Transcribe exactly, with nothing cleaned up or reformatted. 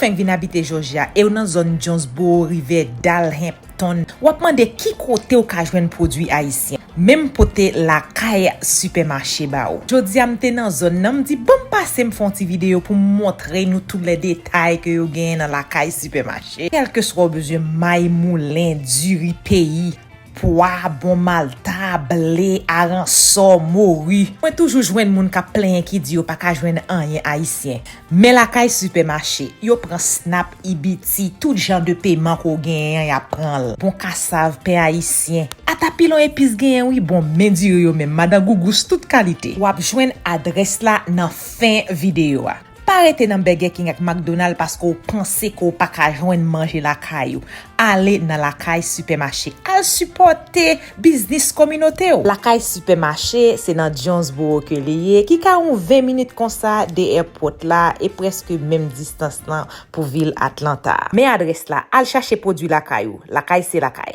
Fenk vin abite Jòjya e w nan zòn Jonesboro, Riverdale, Hampton, w ap mande ki kote w ka jwenn pwodui ayisyen. Men m pote Lakay Sipèmache ba w. Jodi a m te nan zòn nan, m di ban m pase m fè yon ti videyo pou m montre nou tout lè detay ke yo genyen nan Lakay Sipèmache. Kèlkeswa w bezwen, may moulen, diri peyi, pwa, bon malta, ble, aransò, mori. Mwen toujou jwenn moun k ap plenyen ki di yo pa ka jwenn anyen ayisyen. Men Lakay Sipèmache, yo pran snap, E B T, tout jan de peman ke w genyen an, y ap pran l. Bon kasav, pen ayisyen. Ata pilon epis genyen wi, bon, men diri yo menm, madan gougous tout kalite. W ap jwenn adrès la nan fen videyo a. Pa rete nan Burger King ak McDonald paske w panse ke w pa ka jwenn manje lakay ou. Ale nan Lakay Sipèmache. Al sipòte biznis kominote w. Lakay Sipèmache se nan Jonesboro ke li ye, ki ka yon ven minit konsa de èpòt la e prèske menm distans lan pou vil Atlanta. Men adrès la, al chache pwodui lakay ou. Lakay se lakay.